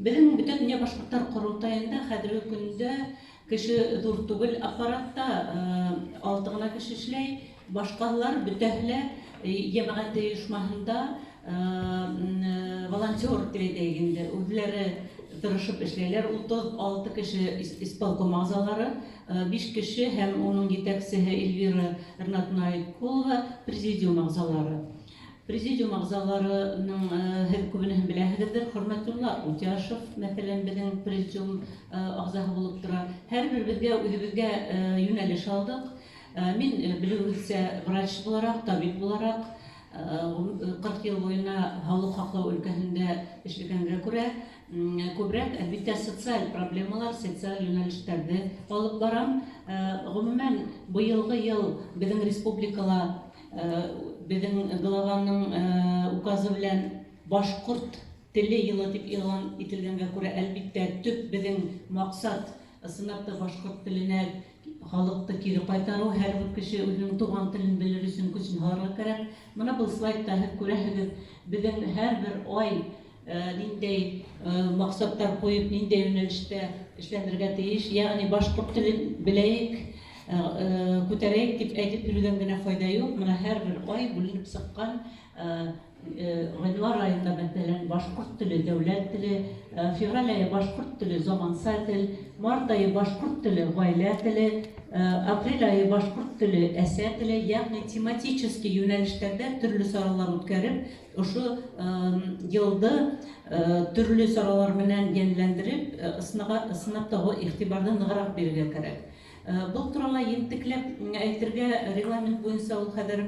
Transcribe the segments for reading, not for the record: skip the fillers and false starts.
Беҙҙең Бөтә башҡорттар ҡоролтайында хәҙерге көндә кеше ҙур түгел, аппаратта алты ғына кеше эшләй, башҡалар бөтәһе лә йәмәғәт ойошмаһында волонтер тип әйтәйек инде, үҙҙәре тырышып эшләйләр. 36 кеше исполком ағзалары, биш кеше һәм уның етәксеһе Эльвира Ринатовна Айткулова президиум ағзалары. Президиум ағзаларының һеҙ күбеһен беләһегеҙҙер, Хөрмәтулла Утяшев, мәҫәлән, беҙҙең президиум ағзаһы булып тора. Һәр беребеҙгә үҙебеҙгә йүнәлеш алдыҡ. Мин, белеүегеҙсә, врач булараҡ, табип булараҡ, 40 йыл буйына һаулыҡ һаҡлау өлкәһендә эшләгәнгә күрә, күберәк, әлбиттә, социаль проблемалар, социаль йүнәлештәрҙе алып барам. Ғөмүмән, быйылғы йыл беҙҙең республикала беҙҙең главаның указы белән башҡорт теле йылы тип иғлан ителгәнгә күрә, әлбиттә, төп беҙҙең маҡсат ысынлап та башҡорт теленә халыҡты кире ҡайтарыу, һәр бер кеше үҙенең туған телен белер өсөн көсөн һалырға кәрәк. Мына был слайдта һеҙ күрәһегеҙ, беҙҙең һәр бер ай ниндәй маҡсаттар ҡуйып, ниндәй йүнәлештә эшләнергә тейеш. Йәғни башҡорт телен беләйек, күтәрәйек тип әйтеп йөрөүҙән генә файҙа юҡ. Мына һәр бер ай бүленеп сыҡҡан, ғинвар айында, мәҫәлән, башҡорт теле дәүләт теле, февраль айы башҡорт теле заманса тел, март айы башҡорт теле ғаилә теле, апрель айы башҡорт теле әсә теле, йәғни тематический йүнәлештәрҙә төрлө саралар үткәреп, ошо йылды төрлө саралар менән йәнләндереп, ысынлап та иғтибарҙы нығыраҡ бирергә кәрәк. Был турала ентекләп әйтергә регламент буйынса ул хәҙер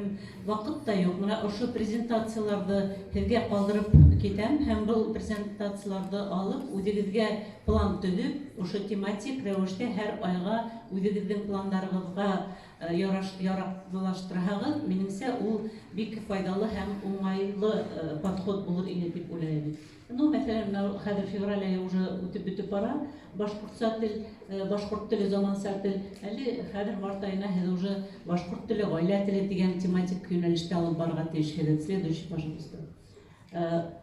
ваҡыт та юҡ. Мына ошо презентацияларҙы һеҙгә ҡалдырып китәм һәм был презентацияларҙы алып, үҙегеҙгә план төҙөп, ошо тематик рәүештә һәр айға үҙегеҙҙең пландарығыҙға яраҡлаштырһағыҙ, минеңсә, ул бик файҙалы һәм уңайлы подход булыр ине тип уйлайым. Ну, мәҫәлән, мына хәҙер февраль айы уже үтеп бөтөп бара, башҡортса тел, башҡорт теле заманса тел. Әле хәҙер март айына һеҙ уже башҡорт теле, ғаилә теле тигән тематик йүнәлештә алып барырға тейешһегеҙ. Следующий, пожалуйста.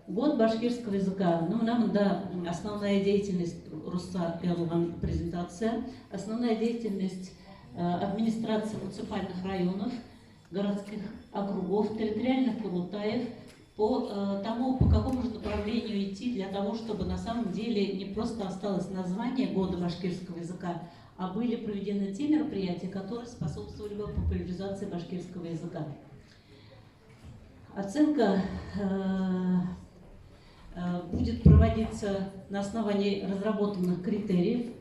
Год башкирского языка. Ну, мына бында основная деятельность, русса яҙылған презентация. Основная деятельность администрации муниципальных районов, городских округов, территориальных курултаев по тому, по какому же направлению идти для того, чтобы на самом деле не просто осталось название года башкирского языка, а были проведены те мероприятия, которые способствовали бы популяризации башкирского языка. Оценка будет проводиться на основании разработанных критериев.